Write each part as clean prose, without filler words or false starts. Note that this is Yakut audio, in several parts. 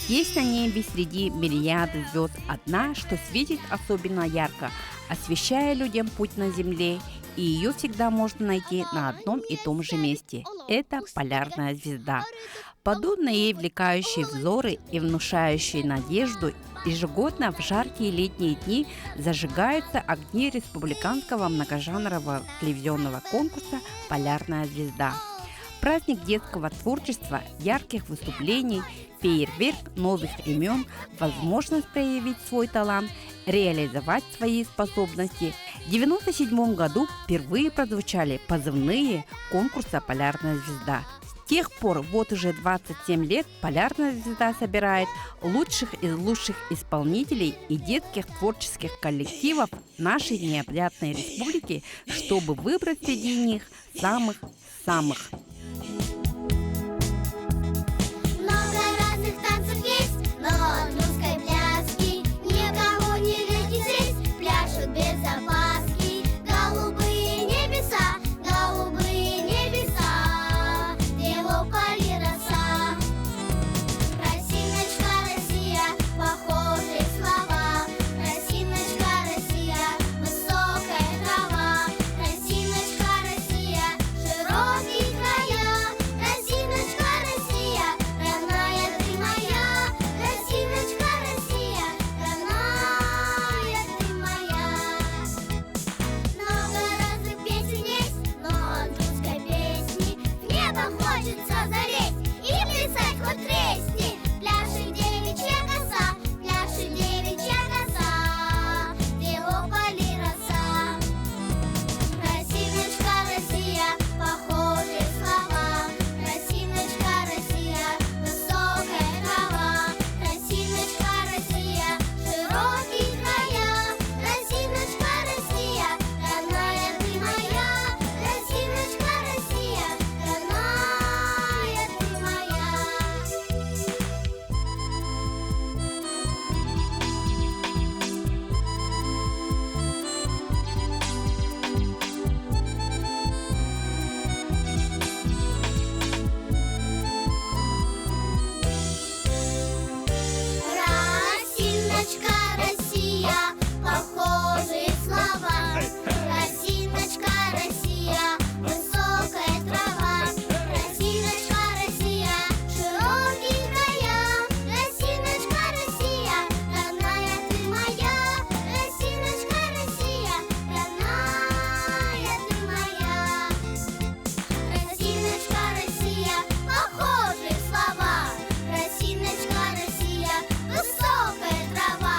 Есть на небе среди мириады звезд одна, что светит особенно ярко, освещая людям путь на земле, и ее всегда можно найти на одном и том же месте. Это полярная звезда. Подобно ей влекающие взоры и внушающие надежду, ежегодно в жаркие летние дни зажигаются огни республиканского многожанрового телевизионного конкурса «Полярная звезда». Праздник детского творчества, ярких выступлений, фейерверк новых имен, возможность проявить свой талант, реализовать свои способности. В 1997 году впервые прозвучали позывные конкурса «Полярная звезда». С тех пор, вот уже 27 лет, «Полярная звезда» собирает лучших из лучших исполнителей и детских творческих коллективов нашей необъятной республики, чтобы выбрать среди них самых-самых. Много разных танцев есть, но от русской пляски никого не легче сесть, пляшут без опаски. Голубые небеса, голубые небеса, где лопали роса. Росиночка, Россия, похожие слова. Росиночка, Россия, высокая трава. Росиночка, Россия, широкие края. Росиночка, Россия, родная ты моя. Росиночка, Россия, родная ты моя. Много разных песен есть, но от русской песни в небо хочется залезть и плясать хоть тресни. Пляшет девичья коса, пляшет девичья коса, где опали роса. Росиночка, Россия, похожие слова. Росиночка, Россия, высокая трава. Росиночка, Россия, широкие края. Росиночка, Россия, родная ты моя. Росиночка, Россия, родная ты моя. Росиночка, Россия, похожие слова. Росиночка, Россия, высокая трава. Росиночка, Россия, широкие края. Росиночка, Россия, родная ты моя. Росиночка, Россия, родная ты моя. Росиночка, Россия, похожие слова. Росиночка, Россия, высокая трава.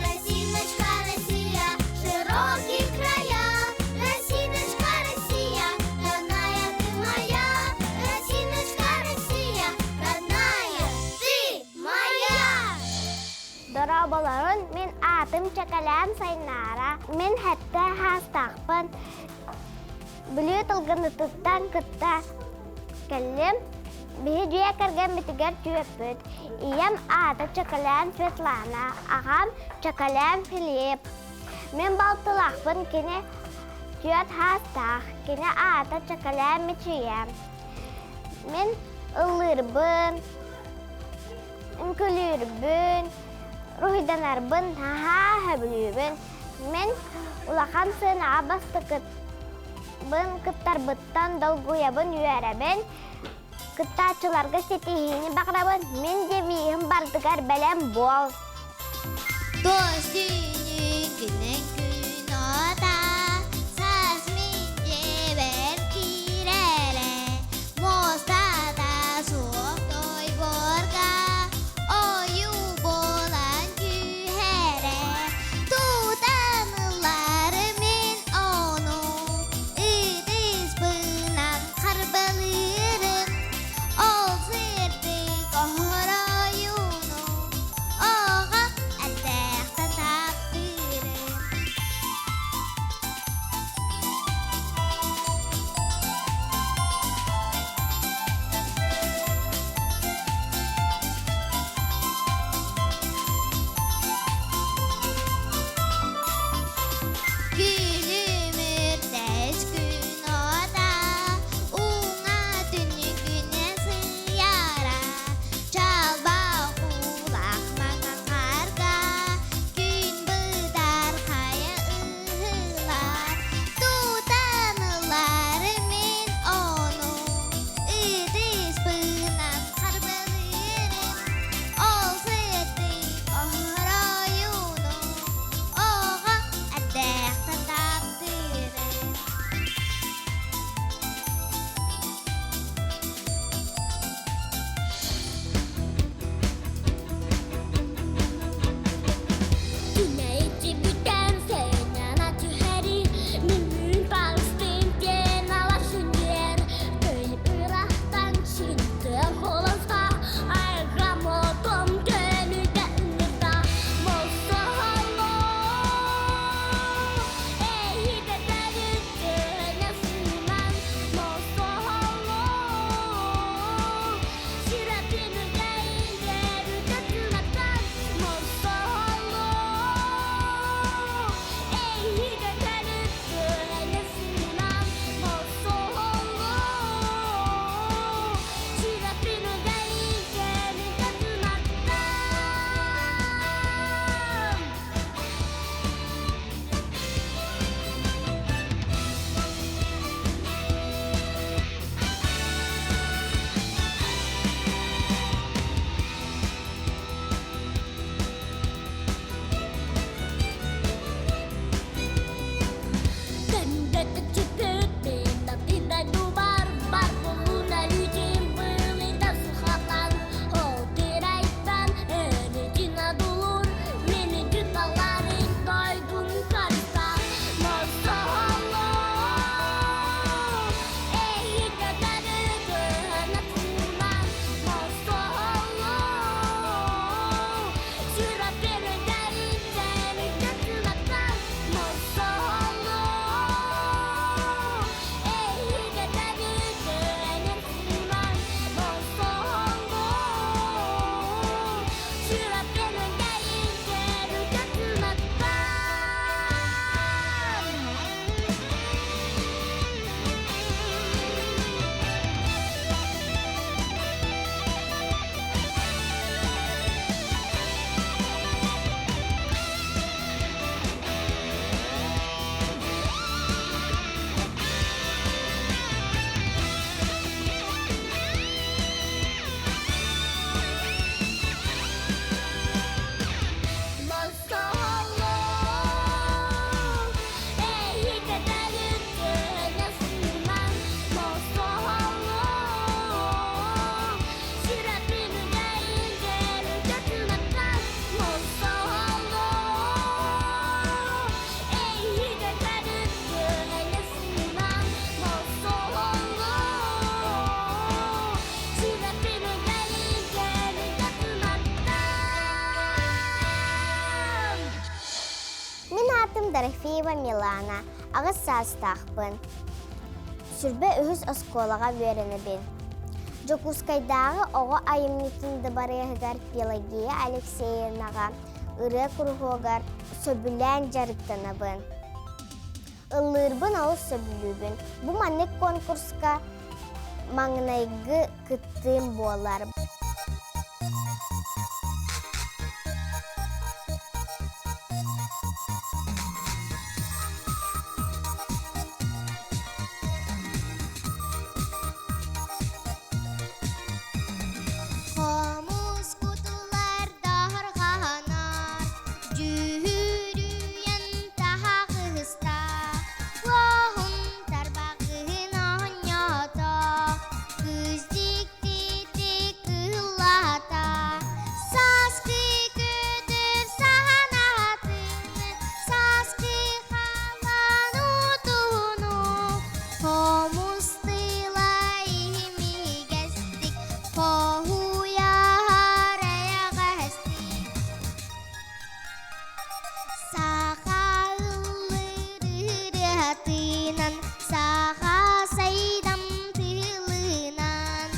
Росиночка, Россия, широкие края. Росиночка, Россия, родная ты моя. Росиночка, Россия, родная ты моя. Дорооболорун мин аатым Чакалян Сайнаара. Мин сэттэ саастаахпын. Бүлүү Тылгынытыттан кытта кэллим. Биһи дьиэ кэргэммитигэр түөппүт. Ийэм аата Чакалян Светлана, аҕам Чакалян Филипп. Мин балтылаахпын кини түөрт саастаах, кини аата Чакалян Мичийэ. Мин ыллыырбын, үҥкүлүүрбүн, уруһуйданарбын наһаа сөбүлүүбүн. Мин улахан сыанаҕа бастакыбын кыттарбыттан долгуйабын, үөрэбин. Кыттааччыларга ситиһиини баҕарабын. Мин девиһим барытыгар бэлэм буол. Туос түүнүн күнүн күн ота, саас мин дьиэбэр киирэрэ, муостата суох тойборга, ойуу буолан түһэрэ, тутан ыллары мин ону, ытыспынан харбалыырым, ол сырдык оһоройуну, оҕо эрдэхтэн таптыырым. Дорофеева Милана, аҕыс саастаахпын. Сүрбэ үһүс оскуолаҕа үөрэнэбин. Дьокуускайдааҕы оҕо айымньытын дыбарыаһыгар Пелагея Алексеевнаҕа ырыа куруһуогар сөбүлээн дьарыктанабын. Ыллыырбын олус сөбүлүүбүн. Бу маннык конкурска маҥнайгы кыттыым буолар. Хомус кутулар даһарҕаһанар, дьүһүрүйэн таһаҕыста, Уоһун тарбаҕын оонньото, кыыс дьиктитик кыыллата, Сааскы көтөр саһанатын, сааскы халаан утуну, Хомус тыла имигэстик, хоһуйар эйэҕэстик. Саха ыллыыр ырыатынан, саха сайдам тылынан,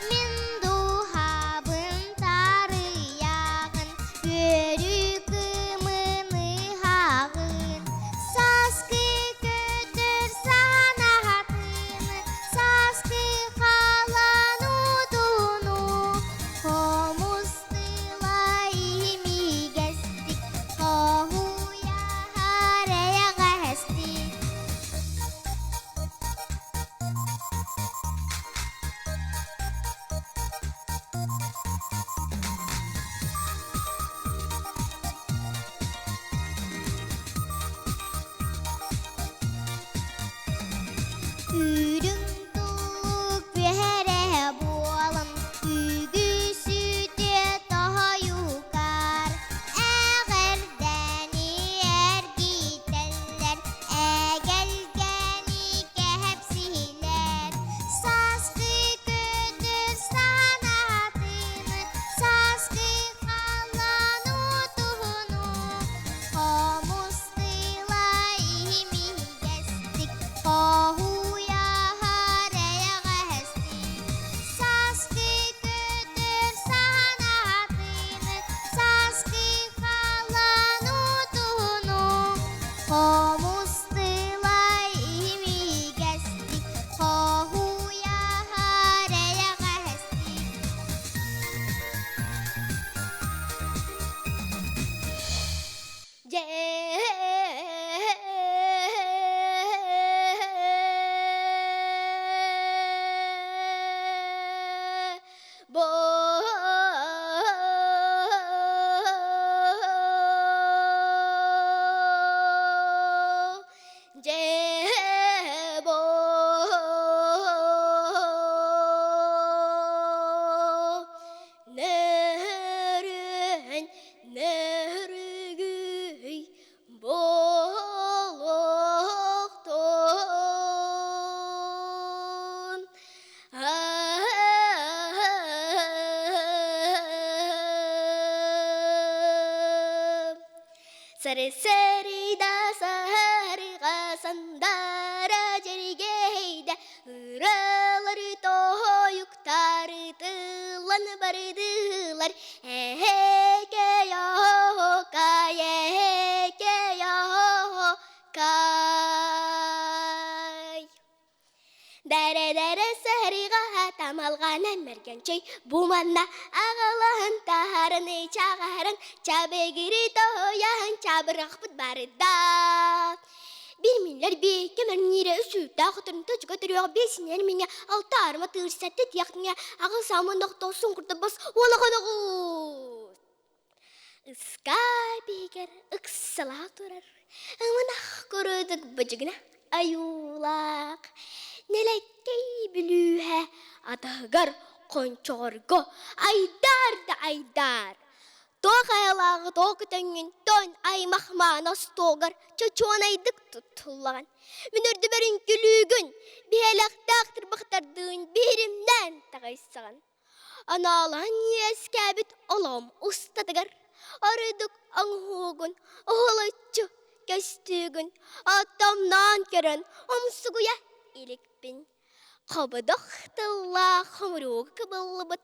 мин дууһабын тарыйаҕын, үөрүү кымыны хаҕын. Сааскы көтөр санаатын, сааскы халан утуну, хомус тыла имигэстик, хоһуйар эйэҕэстик. Үрүҥ туллук үһэрэ буолан, үгүс үтүө тоһойукар, эҕэрдэни эргитэллэр, эгэлгэни кэпсиилэр. Сааскы көтөр санаатын, сааскы халлаан утуһуну, хомус тыла имигэстик, хоһуйаһар эйэҕэстик. Сааскы көтөр санаатын, сааскы халлаан утуһуну, хомус тыла имигэстик, хоһуйаһар эйэҕэстик. Нөрүөн нөрүгүй буолуохтун. Сари-сари да сарига сандара дьэргэйдэ ыралары тоһойуктары тыллан бардылар эһэкэй-оһокай эһэкэй-оһокай. Дэрэ-дэрэ саһарыга тамалҕанан мэргэнчэй бу манна аҕалаһын таһарын чаҕаһарын чабыгыры тоһуйаһын чабырахпыт барыда. Бирминлер би кемернире үсүүтэ хотун төчүгө төрүөх биэсинер миңе алта арма тыырсатты тиэхтиҥэ аҕыс амын охтоосун курдабас уолаҕоноҕут. Ыскаа биһигэр ыксалаа турар ымынах курдук быдьыгына айуулаах нэлэккэй бүлүүһэ атаһыгар хончоҕорго айдаар да айдаар туох айылааҕы туох көтөҥҥүн тон аймах мааны остуолгар чочуонайдык туттуллаҕын мин үрдүбэр үҥкүлүүгүн биһэлэхтээх тырбахтардыын биһиримнээн таҕайсаҕын Анаалаан үөскээбит олоҕум устатыгар ордук оҥоһуугун уһулуччу. көстүүгүн оттомноон көрөн умсугуйа иликпин. Хободох тыллаах хомуруга кыбыллыбыт,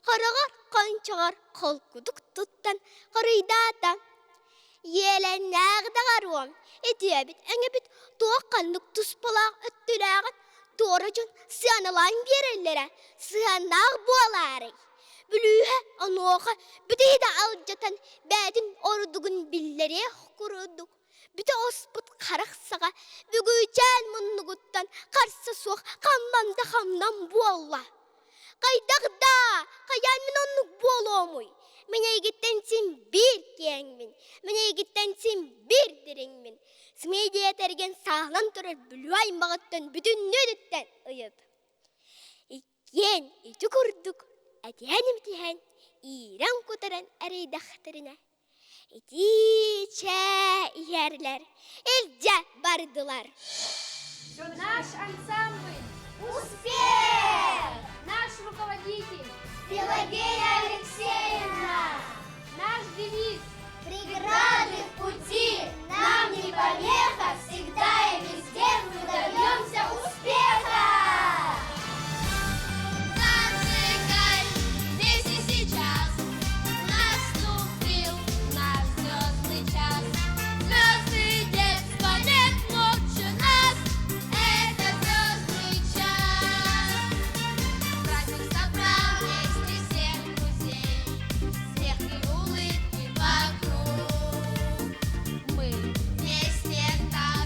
хороҕор хончоҕор холкутук туттан хоруйдаата. Иэлэннээх даҕаруом, итиэбит өҥөбүт туох ханнык туспалаах өттүлээҕин туора дьон сыаналаан биэрэллэрэ сыһыаннаах буолаарай? Бүлүүһэ онуоха бүтэһи да алдьатан бэйэтин ордугун биллэриэх курдук бүтэ оспут харах саҕа бүгүүчээн муннугуттан харса суох хамнан да хамнан буолла. Хайдах даа, хайаан мин оннук буолуомуй? Мин эйигиттэн син биир киэҥмин, мин эйигиттэн син биир дириҥмин. Сымыйа диэтэргин сааһылан турар Бүлүү аймаҕыттан бүтүннүүтүттэн ыйыт. Иккиэн ити курдук этиһэн-имтиһэн, иирэн-кутаран эрэйдэхтэринэ, итиичэ иһэрлэр, илдьэ бардылар. Наш ансамбль Успех! Наш руководитель Пелагея Алексеевна! Наш девиз Преграды в пути нам не помеха, всегда и везде мы добьемся успеха! Зажигай здесь и сейчас. Наступил наш звездный час. Звезды детства нет лучше нас. Это звездный час. Праздник собрал вместе всех друзей. Смех и улыбки вокруг. Мы вместе так.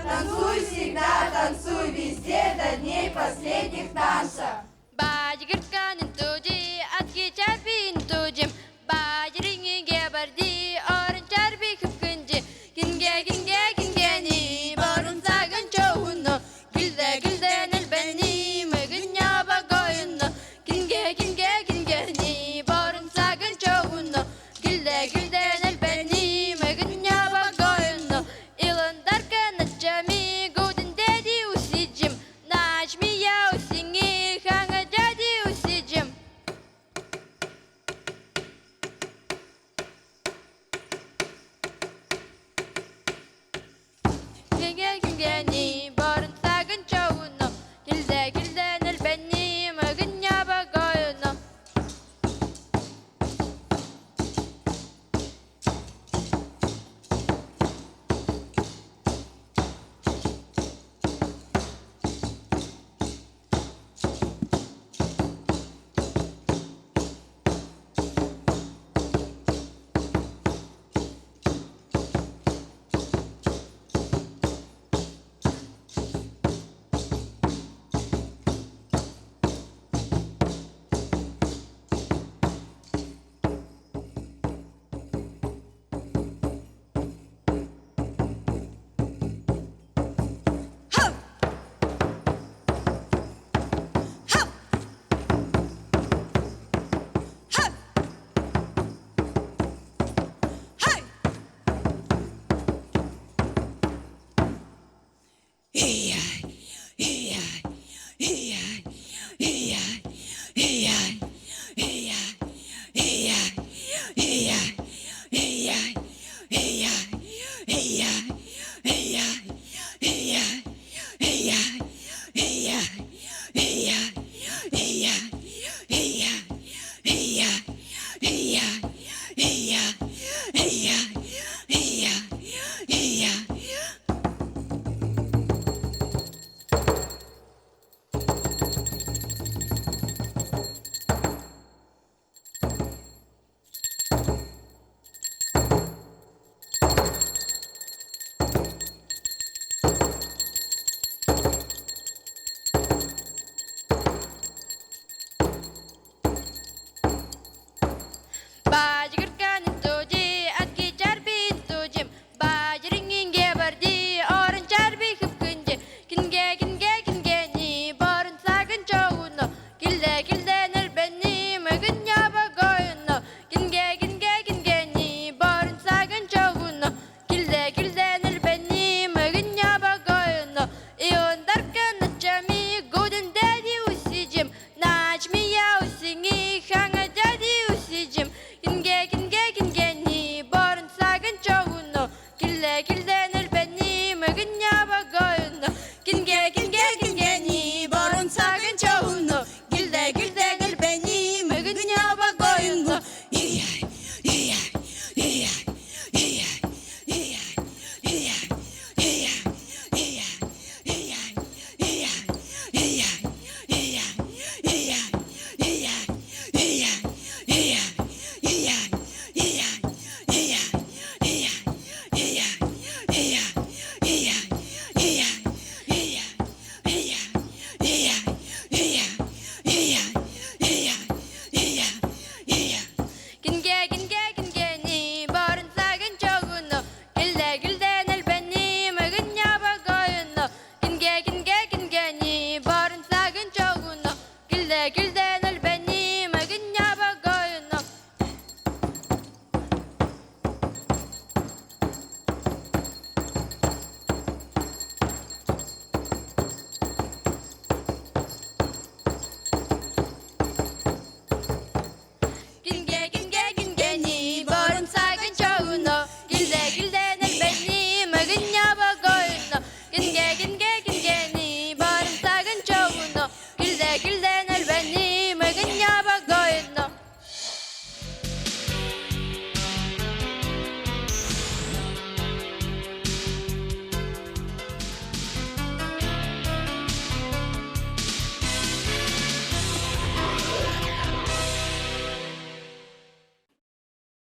Танцуй всегда, танцуй везде до дней последних танца. Баajigirtkanin tuji atki charpin tujim Baajiringi gebardi orin charbi kıpkınci Ginge ginge gingeni borun sagın çoğunu Gilde gilde nelbeni mıgın yaba koyunu Ginge ginge gingeni borun sagın çoğunu Gilde gilde nelbeni mıgın yaba koyunu Ilındarka начами гудин деди усиджим Начми я усиңи хаңа дяди усиджим. Ginge gingeni.